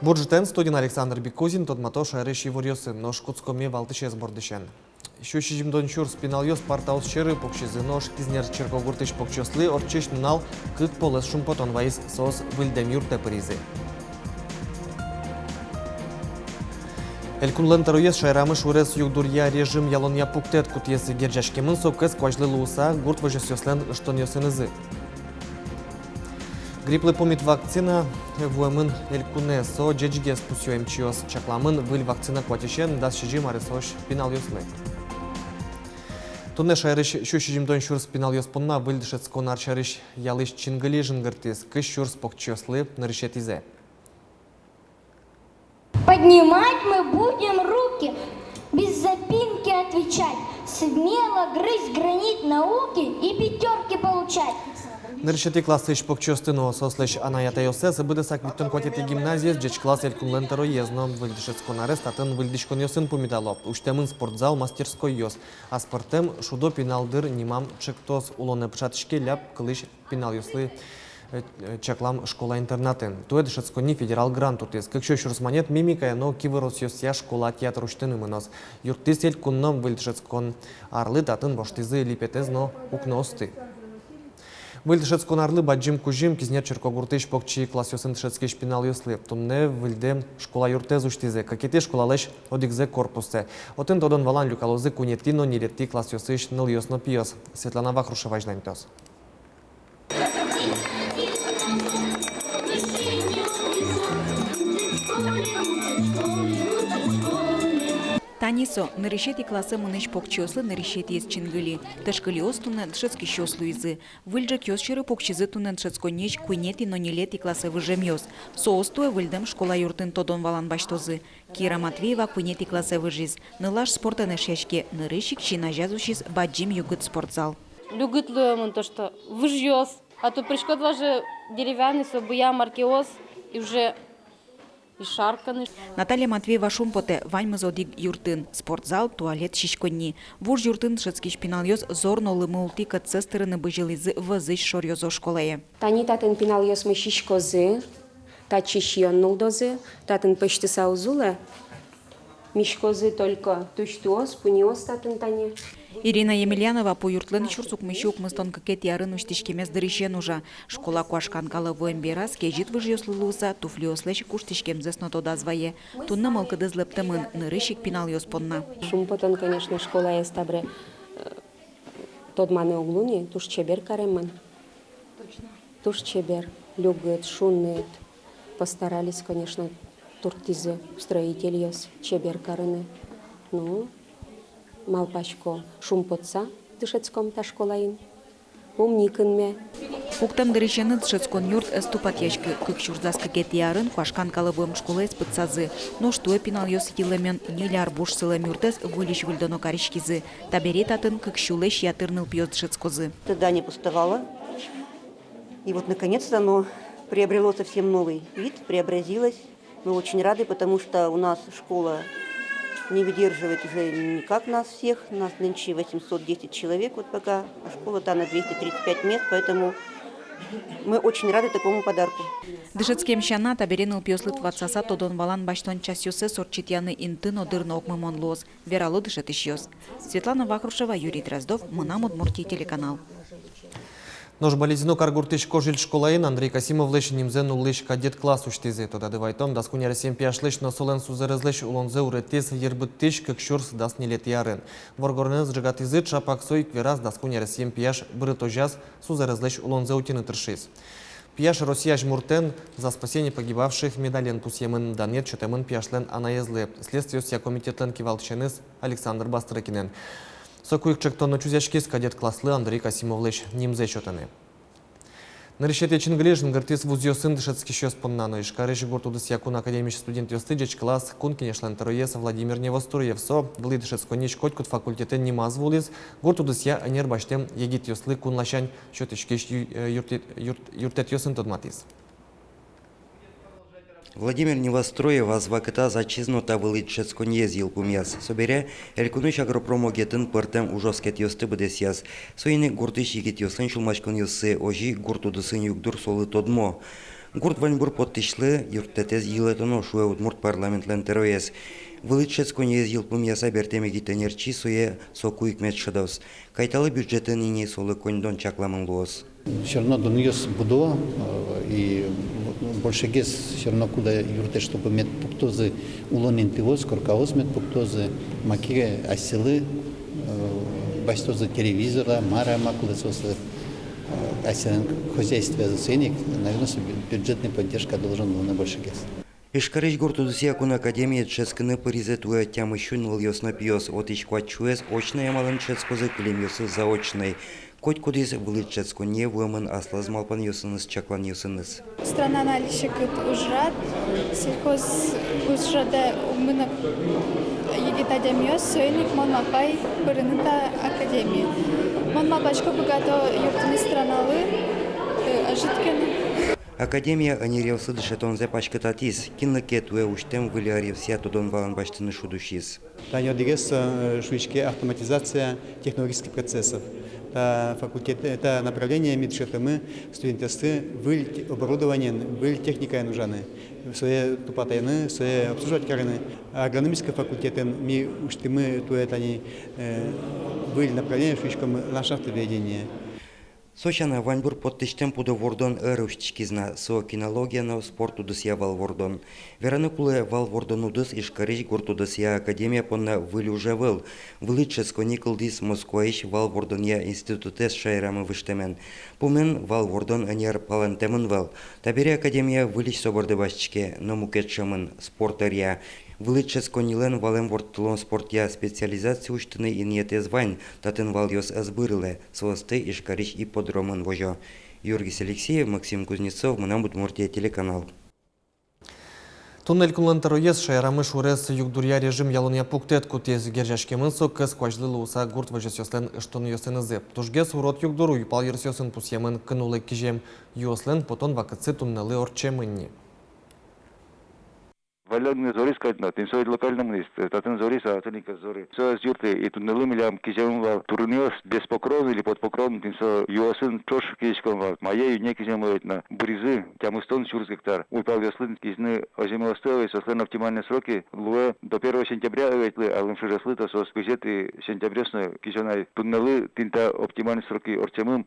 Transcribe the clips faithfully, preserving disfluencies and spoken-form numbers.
Бур ӝытэн! Студиын Александр Бикузин. Тодмато шаерысь иворъёсын. Нош кутскомы валтӥсез бордысен. Сю сизьымдон сюрс пиналъёс партаос сьӧры пуксизы. Нош Кизнер черкогуртысь покчиослы ортчись нунал кык полэс шумпотон вайиз. Соос выльдэм юртэ пыризы. Элькунлэн тӧроез шаерамы шурес югдуръя режим ялонъя пуктэт кутӥз. Герӟаськемын со кӧс куазьлы луыса гурт возёсъёслэн ыштонъёсынызы. Грипплы пумит вакцина вуэмын элькунэ. Со ӟечгес, пусъё эмчиос. Чакламын выль вакцина куатьысен дас сизьым аресозь пиналъёслы. Туннэ шаерысь сю сизьымдон сюрс пиналъёс понна выль дышетскон ар сярысь ялысь чингыли жингыртӥз. Кызь сюрс покчиослы нырысетӥзэ. Поднимать мы будем руки, без запинки отвечать, смело грызть гранит науки и пятёрки получать. Нырысетӥ классысь покчиосты но соослэсь анай-атайёссэс быдэсак витьтон куатетӥ гимназиез ӟечкылаз элькунлэн тӧроез но. Выль дышетскон арез татын выльдӥськонъёсын пумитало. Усьтэмын спортзал, мастерскойёс. Аспӧртэм «Шудо пинал дыр» нимам ӵектос улонэ пыӵатӥське ляб кылысь пиналъёслы, э, э, чаклам школа-интернатын. Туэ дышетсконни федерал грант утӥз. Кык сю сюрс манет мимикая но киворосъёсъя школа-театр усьтыны мыноз. Юрттӥз элькун но. Выль дышетскон арлы татын воштӥзы липетэз но укноосты. Выль дышетскон арлы бадӟым кузьым Кизнер черкогуртысь покчи классъёсын дышетскись пиналъёслы. Туннэ выльдэм школа юртэз усьтӥзы, кыкетӥ школалэсь одӥгзэ корпуссэ. Отын тодон-валан люкалозы куинетӥ но ньылетӥ классъёсысь нылъёс но пиос. Светлана Вахрушева азьланьтоз. Тани со, нырысетӥ классэ мынӥсь покчиослы нырысетӥез чингыли. Тышкылиос туннэ дышетскисьёс луизы. Выль ӝӧкъёс сьӧры пуксизы туннэ дышетсконниысь куинетӥ но ньылетӥ классэ выжемъёс. Соос туэ выльдэм школа юртын тодон-валан басьтозы. Кира Матвеева куинетӥ классэ выжиз. Нылаш спортэн эшъяське. Нырысь ик син азяз усиз бадӟым югыт спортзал. Люгыт луэмын то, что выжъёс, а то пыриськод важе деревянный, со буя маркеос, и уже и шарканы. Наталья Матвеева шумпотэ: ваньмыз одӥг юртын: спортзал, туалет, сиськонни. Вуж юртын дышетскись пиналъёс зор но лымы ултӥ кӧтсэс тырыны бызьылӥзы вӧзысь шоръёзо школае. Тани татын пиналъёсмы сиськозы, татчы сиён нуллозы, татын пӧзьтыса уз улэ. Миськозы только тусьтыос, пуньыос татын тани. Ирина Емельянова пу юртлэн сюрс укмыссю укмыстон кыкетӥ арын усьтӥськемез дырысен ужа. Школа куашкан калэ вуэм бераз, кезьыт выжъёслы луыса, туфлиослэсь куштӥськемзэс но тодаз вае. Туннэ мылкыдыз лэптэмын, нырысь ик пиналъёс понна. Шумпотон, конечно, школаез табере, э, тодманы уг луы ни, туж чебер каремын. Туж чебер, люгыт, шуныт. Постарались, конечно, турттӥзы строительёс чебер карыны. Ну, малпасько, шумпотса дышетском та школаын. Ум никынме. Пуктэм дырысеныз дышетскон юрт ӧз тупатъяськы. Кык сюрс дас кыкетӥ арын куашкан калэ вуэм школаез пытсазы. Нош туэ пиналъёс йылэмен ньыль ар буш сылэм юртэз выльысь выльдоно кариськизы. Табере татын кык сюлэсь ятыр нылпиос дышетскозы. Это здание пустовало. И вот, наконец-то, оно приобрело совсем новый вид, преобразилось. Мы очень рады, потому что у нас школа не выдерживает уже никак нас всех. Нас нынче восемьсот десять человек, вот пока, а школа-то на двести тридцать пять мест, поэтому мы очень рады такому подарку. Дышетскем сяна, табере нылпиослы тӥ ватсаса тодон-валан басьтон часъёссэс ортчытъяны инты но дыр но окмымон луоз, верало дышетӥсьёс. Светлана Вахрушева, Юрий Дроздов, «Мынам Удмуртие» телеканал. Нош Балезино каргуртысь Кожель школаын Андрей Касимовлэсь нимзэ нуллӥсь кадет класс усьтӥзы. Тодады вайытом, дас куинь аресъем пияшлэсь но солэн сузэрезлэсь улонзэ уретӥз йырбыттӥсь, кык сюрс дас ньылетӥ арын. Воргоронэз ӝегатӥзы ӵапак со ик вераз, дас куинь аресъем пияш бырытозяз сузэрезлэсь улонзэ утьыны тыршиз. Пияш Россия азьмуртэн «За спасение погибавших» медален пусъемын. Данъет сётэмын пияшлэн анаезлы следствиосъя комитетлэн кивалтӥсеныз Александр Бастрыкинэн. Соку ик ӵектон но чузъяськиз кадет класслы Андрей Касимовлэсь нимзэ сётыны. Нырысетӥ чингыли жингыртӥз вузъёсын дышетскисьёс понна но. Ижкарысь гурт удысъя кун академиысь студентъёсты ӟечкылаз Кун Кенешлэн тӧроез Владимир Невоструев. Со вылӥ дышетсконниысь котькуд факультетэ нимаз вуылӥз, гурт удысъя ӧнер басьтэм егитъёслы кун ласянь сётӥськись ю-, э, юртэ-, юрт-, юрттэтъёсын тодматӥз. Владимир Невоструев ас вакытаз ачиз но та вылӥ дышетсконниез йылпумъяз. Собере элькунысь агропромогетын пӧртэм ужоскетъёсты быдэсъяз. Соин ик гуртысь егитъёслэн сюлмаськонъёссы, озьы ик гурт удысын югдур солы тодмо. Гурт ваньбур поттӥсьлы юрттэтэз йылэтоно, шуэ удмурт парламентлэн тӧроез. Вылӥ дышетсконниез йылпумъяса бертэм егит ӧнерчи сое соку ик мед шӧдоз. Кайталы бюджетын ини солы коньдон чакламын луоз. Всё равно дунъёс будо, э, и большегес всё равно куда юрттэт, чтобы мед пуктозы улон интыос, коркаос мед пуктозы, маке асьсэлы, э, басьтозы телевизор-а, мар-а, ма кулэ соослы, э, асьсэлэн хозяйствоязы. Соин ик, наверно, со бю-, бюджетный поддержка должен луыны большегес. Ижкарысь гурт удысъя кун академие дышетскыны пыризы туэ тямыссю нылъёс но пиос, отысь куать сюэз очной амалэн дышетскозы, кылемъёсыз заочной. Котькудӥз вылӥ дышетсконние вуэмын аслаз малпанъёсыныз, чакланъёсыныз. Странаын али секыт ужрад, сельхоз ужрадэ уг мыно егит адямиос, соин ик мон малпай пырыны та академие. Мон малпасько, быгато юрттыны страналы, э, ӧжыт ке но. Академия ӧнеръёслы дышетонзэ паськытатӥз, кинлы ке туэ усьтэм выль аръёсъя тодон-валан басьтыны шуд усиз. Тани одӥгез, э, шуиське автоматизация технологических процессов. Та факультет, э, та направление ми дышетомы студентъёсты выль те-, оборудованиен, выль техникаен ужаны. Сое тупатъяны, сое обслуживать карыны. Агрономический факультетын ми усьтӥмы туэ тани, э, выль направление, шуиськом, ландшафтоведение. Со сяна, ваньбур поттӥсьтэм пудо вордон ӧр усьтӥськиз на, со кинология но спорт удысъя вал вордон. Вераны кулэ, вал вордон удыс Ижкарысь гурт удысъя академия понна выль уж ӧвӧл. Вылӥ дышетсконни кылдӥз Москваысь вал вордонъя институтэз шаерамы выжтэмен. Пумен вал вордон ӧнер палэнтэмын вал. Табере академия выльысь со борды басьтӥське, но мукет сямын, спорт ӧръя. Вылӥ дышетсконнилэн валэн ворттылон спортъя специализация усьтыны инъетэз вань, татын валъёс ӧз бырылэ, соосты Ижкарысь ипподромын возё. Юргис Алексеев, Максим Кузнецов, «Мынам Удмуртие» телеканал. Туннэ элькунлэн тӧроез шаерамы сюрес югдуръя режим ялонъя пуктэт кутӥз. Герӟаськемын со кӧс куазьлы луыса гурт возёсъёслэн ыштонъёсынызы. Тужгес урод югдур уйпал ёросъёсын пусъемын, кын улэ кизем юослэн потон вакытсы туннэлы ортчемын ни. Валлян зориз кадь но, тӥни со ведь локально мынӥз, татын зориз, а отын ик ӧз зоры. Со ӧз юртты, и туннэлы милям киземын вал турынъёс, без покрова или под покровом, тӥни со юосын ӵош кизиськом вал. Мае, июне киземын вал ведь на, быризы тямыстон сюрс гектар. Уйпалъёслы кизьыны озимоосты, ой, соослэн оптимальной сроки луэ до первого сентября, ой, ветлы, а лымшоръёслы то соос кызетӥ сентябрёзь но кизё на ай. Туннэлы тӥни та оптимальной сроки ортчемын.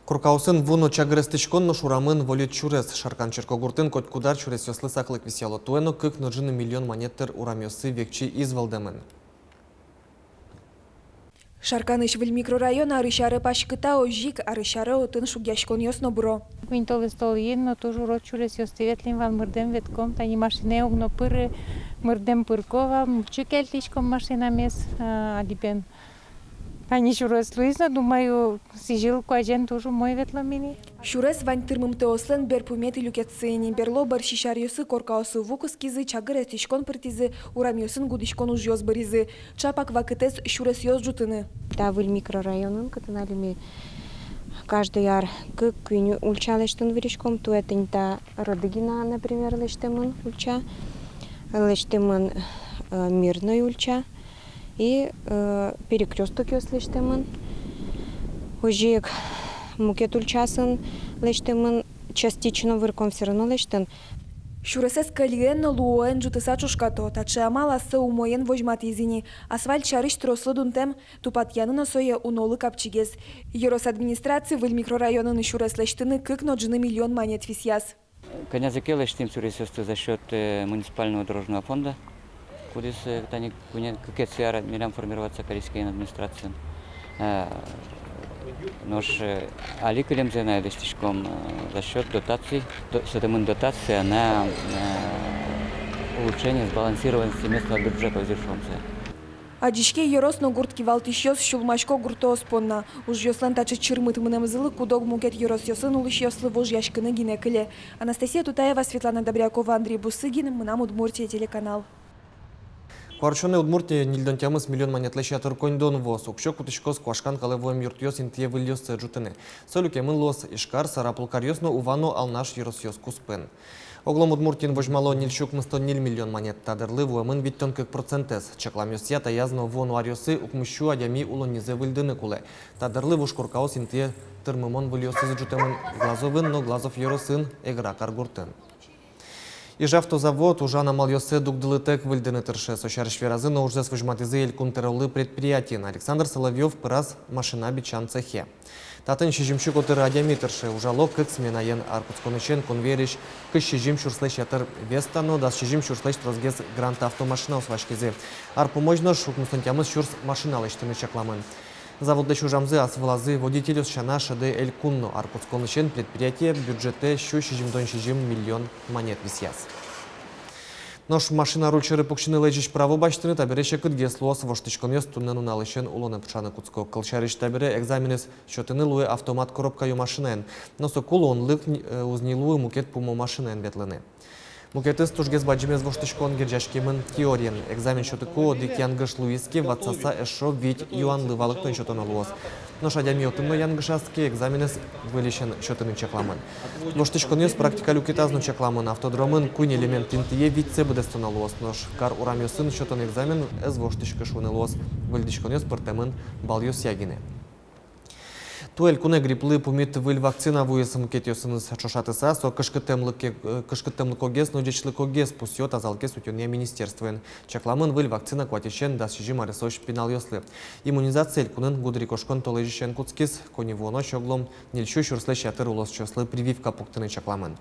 Коркаосын ву но чагыр эстӥськон нош урамын вольыт сюрес. Шаркан черкогуртын котькуд ар сюресъёслы саклык висъяло. Туэ но кык но ӝыны миллион манет тыр урамъёссы векчи из вӧлдэмын. Шарканысь выль микрорайон арысь аре паськыта, озьы ик арысь аре отын шугъяськонъёс но быро. Куинь толэзь толйын но туж урод сюресъёстӥ ветлӥм вал, мырдэм ветлӥськом, тани машинае уг но пыры, мырдэм пырко вал, мурчы кельтӥськом машинамес, а, али бен. Тани сюрес луиз но, думаю, сӥзьыл куазен туж умой ветлом ини. Сюрес вань тырмымтэослэн берпуметӥ люкетсы ини. Берло бӧрсись аръёсы коркаосы ву кыскизы, чагыр эстӥськон пыртӥзы, урамъёсын гудӥськон ужъёс быризы. Чапак вакытэз сюресъёс ӝутыны. Та выль микрорайонын, кытын али ми каждый ар кык-куинь ульча лэсьтыны выриськом, туэ тӥни та Родыгина, например, лэсьтэмын ульча, лэсьтэмын, э, Мирной ульча. И, э, перекрёстокъёс лэсьтэмын. Озьы ик мукет ульчаосын лэсьтэмын, частично вырком, всё равно лэсьтэмын. Сюресэз кӧльыен но луоен ӝутыса ӵошкато. Таӵе амал ассэ умоен возьматӥз ини. Асфальт сярысь трослы дунтэм, тупатъяны но сое унолы капчигес. Ёрос администраци выль микрорайонын сюрес лэсьтыны кык но ӝыны миллион манет висъяз. Кӧня ке лэсьтӥм сюресъёсты за счёт, э, муниципального дорожного фонда, кудӥз, э, тани куинь-, кыкетӥ ар милям формироваться кариське ини администрациын. Э, нош, э, али кылемзэ на лэсьтӥськом, э, за счёт дотаций, до-, сётэмын дотация на, э, улучшение сбалансированности местного бюджета, озьы шуом сое. Адӟиське, ёрос но гурт кивалтӥсьёс сюлмасько гуртоос понна. Ужъёслэн таӵе чырмыт мынэмзылы куд-ог мукет ёросъёсын улӥсьёслы вожъяськыны гинэ кыле. Анастасия Тутаева, Светлана Добрякова, Андрей Бусыгин, «Мынам Удмуртие» телеканал. Куарусёнэ Удмуртие ньыльдон тямыс миллион манетлэсь ятыр коньдон вуоз. Уксё кутӥськоз куашкан калэ вуэм юртъёс интые выльёссэ ӝутыны. Со люкемын луоз Ижкар, Сарапул каръёс но Ува но Алнаш ёросъёс куспын. Огъя Удмуртиын возьмало ньыль сю укмыстон ньыль миллион манет, та дырлы вуэмын витьтон кык процентэз. Чакламъёсъя, таяз но вуоно аръёсы укмыс сю адями улоннизэ выльдыны кулэ. Та дырлы вуж коркаос интые тырмымон выльёсыз ӝутэмын Глазовын но Глазов ёросын, Эгра каргуртын. «Ижавтозавод» ужан амалъёссэ дугдылытэк выльдыны тырше. Со сярысь веразы но ужзэс возьматӥзы Элькун тӧролы предприятиын. Александр Соловьёв пыраз машина бичан цехе. Татын сизьым сю котыр адями тырше, ужало кык сменаен. Ар кутсконысен конвейерысь кызь сизьым сюрслэсь ятыр «Веста» но дас сизьым сюрслэсь тросгес «Гранта» автомашинаос васькизы. Ар пумозь нош укмыстон тямыс сюрс машина лэсьтыны чакламын. Заводлэсь ужамзэ ас вылазы водительёс сяна шӧдэ Элькун но. Ар кутсконысен предприятие бюджетэ сю сизьымдон сизьым миллион манет висъяз. Нош машина руль сьӧры пуксьыны лэзись право басьтыны табере секытгес луоз. Воштӥськонъёс туннэ нуналысен улонэ пыӵаны кутско. Кылсярысь, табере экзаменэз сётыны луэ автомат коробкаё машинаен. Но соку луонлык ни-, э, уз ни луы мукет пумо машинаен ветлыны. Мукетыз тужгес бадӟымез воштӥськон герӟаськемын теориен. Экзамен сётыку одӥг янгыш луиз ке, ватсаса эшшо вить юанлы валэктон сётоно луоз. Нош адями отын но янгышаз ке, экзаменэз выльысен сётыны чакламын. Воштӥськонъёс практика люкетаз но чакламын. Автодромын куинь элемент интые витьсэ быдэстоно луоз. Нош кар урамъёсын сётон экзамен ӧз воштӥськы шуыны луоз. Выльдӥськонъёс пыртэмын балъёсъя гинэ. Туэ элькунэ грипплы пумит выль вакцина вуиз. Мукетъёсыныз ӵошатыса, со кышкыттэмлыке-, э, кышкыттэмлыкогес но ӟечлыкогес, пусъё тазалыкез утёнъя министерствоын. Чакламын выль вакцина куатьысен дас сизьым аресозь пиналъёслы. Иммунизация элькунын гудырикошкон толэзьысен кутскиз. Коньывуонозь огъя ньыль сю сюрслэсь ятыр улосчиослы прививка пуктыны чакламын.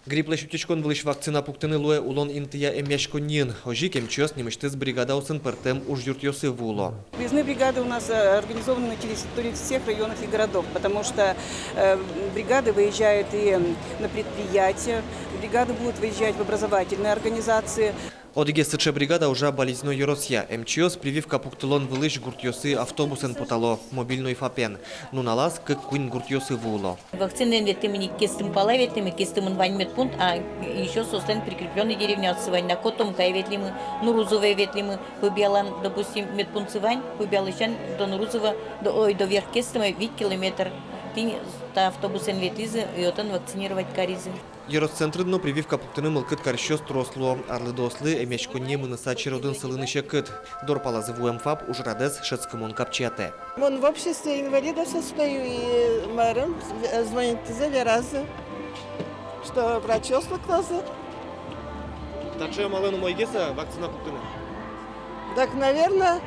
Грипплэсь утиськон вылысь вакцина пуктыны луэ улон интыя эмъяськонниын. Озьы ик эмчиос нимысьтыз бригадаосын пӧртэм ужъюртъёсы вуыло. Выездные бригады у нас, э, организованы на территории всех районов и городов, потому что, э, бригады выезжают и на предприятия, бригады будут выезжать в образовательные организации. Одӥгез сыӵе бригада ужа Балезино ёросъя. Эмчиос прививка пуктылон вылысь гуртъёсы автобусэн потало, мобильной ФАПен. Нуналаз кык-куинь гуртъёсы вуыло. Вакцинаен ветлӥмы ини Кестым пала ветлӥмы, Кестымын вань медпункт, а ещё соослэн прикреплённый деревняоссы вань на, Котомкае ветлӥмы, Нурузовое ветлӥмы, Пыбьялан, допустим, медпунктсы вань, Пыбьялысен до Нурузова, до, ой, до Верх Кестыма вить километр. Тӥни та автобусэн ветлӥзы, и отын вакцинировать каризы. Ёрос центрын но прививка пуктыны мылкыд карисьёс трос луо. Арлыдоослы эмъяськонние мыныса черодын сылыны секыт. Дор палазы вуэм ФАП ужрадэз шӧдскымон капчиятэ. Мон в обществе инвалидов состою, и мэрым звонитӥзы, веразы, что врачъёс лыктозы. Таӵе амалэн умойгес-а вакцина пуктыны? Так, наверно,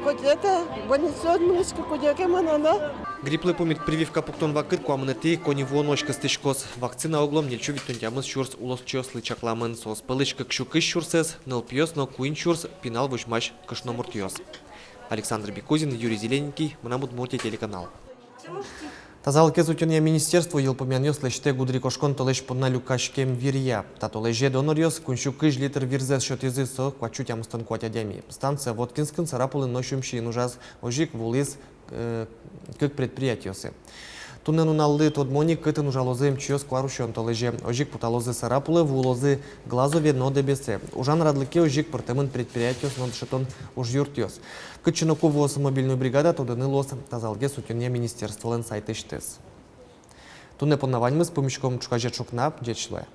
хоть это, больницаос мынӥсько, кудӥз ке мыноно. Грипплы пумит прививка пуктон вакыт куамынэтӥ коньывуонозь кыстӥськоз. Вакцина огъя ньыль сю витьтон тямыс сюрс улосчиослы чакламын. Соос пӧлысь кык сю кызь сюрсэз нылпиос но куинь сюрс пинал возьмась кышномуртъёс. Александр Бекузин, Юрий Зелененький, «Мынам Удмуртие» телеканал. Тазалыкез утёнъя министерство йылпумъянъёс лэсьтэ гудырикошкон толэзь понна люкаськем виръя. Та толэзе доноръёс куинь сю кызь литр вирзэс сётӥзы, со куать сю тямыстон куать адями. Станция Воткинскын, Сарапулын но Сюмсиын ужаз, озьы ик вуылӥз, э, кык предприятиосы. Туннэ нуналлы тодмо ни, кытын ужалозы эмчиос куарусён толэзе. Озьы ик поталозы Сарапулэ, вуылозы Глазове но Дэбесэ. Ужан радлыке озьы ик пыртэмын предприятиос но дышетон ужъюртъёс. Кытчы но ку вуоз мобильной бригада, тодыны луоз тазалыкез утёнъя министерстволэн сайтысьтыз. Туннэ понна ваньмыз, пумиськом ӵуказе ӵукна, ӟеч луэ.